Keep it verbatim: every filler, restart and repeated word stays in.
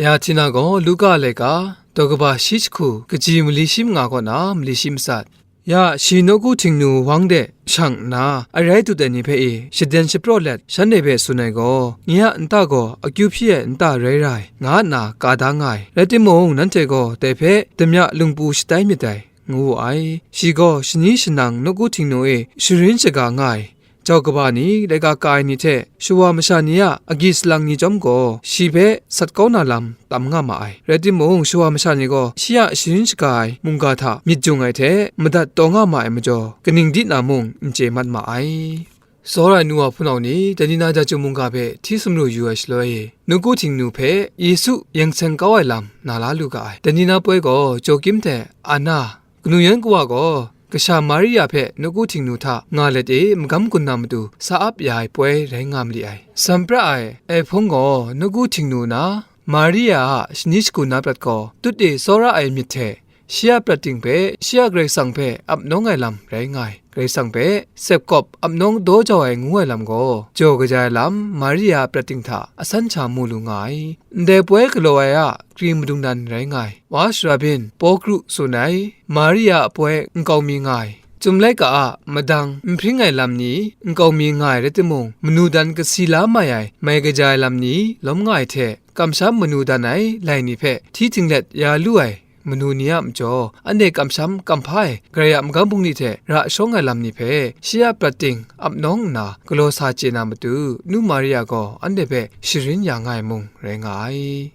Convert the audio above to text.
Ya Htina gaw Luka laika, daw kaba shi jahku, kaji mali shi manga kaw na mali shi matsat. Ya shi nawku Htingnu wang de shang nna, arai tut ai ni hpe e shaden shapraw let, shanhte hpe tsun ai gaw, nye a nta gaw akyu hpyi ai nta rai ra ai, nga nna ka da nga ai. Rai timung, nanhte gaw dai hpe damya lungpu shatai myit dai, ngu wu ai. Shi gaw shani shanang nawku Htingnu e sharin shaga nga ai, jau kaba ni, laika ka ai ni hte shawa masha ni a agyi salang ni chyawm gaw, shi hpe sat kau na lam tam nga ma ai. Rai timung, shawa masha ni gaw shi a sharin shaga ai mungga hta myit jung ai hte madat taw nga ma ai majaw, kaning di na mung n chye mat ma ai. Tsawra ai nu wa hpunau ni, dai ni na Jahtum mungga hpe hti sumru yu ai shaloi, nawku Htingnu hpe Yesu yeng seng kau ai lam na la lu ga ai. Dai ni na poi gaw Jokim hte Anna, kanu yan kawa gaw kasha Maria hpe nawku Htingnu hta nga let e magam gun na matu sa ap ya ai poi rai nga mali ai. Sam pra ai, ai hpung gaw nawku Htingnu na Maria a shani shagu na prat gaw, tut e tsawra ai myit hte shi a prat ting hpe shi a Karai Kasang hpe ap nawng ai lam rai nga ai. Karai Kasang hpe sepkawp ap nawng daw jau ai ngu ai lam gaw, jaw kaja ai lam Maria a prat ting hta asan sha mu lu nga ai. Ndai poi galaw ai a kring madung dan rai nga ai. Wa Sharabin, Pawkru tsun ai, Maria a poi nkau mi nga ai. Chyum laika a madang n hpring ai lam ni nkau mi nga ai rai timung, manu dan kasi la mai ai, mai kaja ai lam ni lawm nga ai hte, kamsham manu dan ai lai ni hpe hti ting let ya lu ai manu ni a majaw, anhte kamsham kamhpa ai Karai a magam bungli hte ra shawng ai lam ni hpe shi a prat ting ap nawng nna galaw sa chye na matu, nu Maria gaw anhte hpe sharin ya nga ai mung rai nga ai.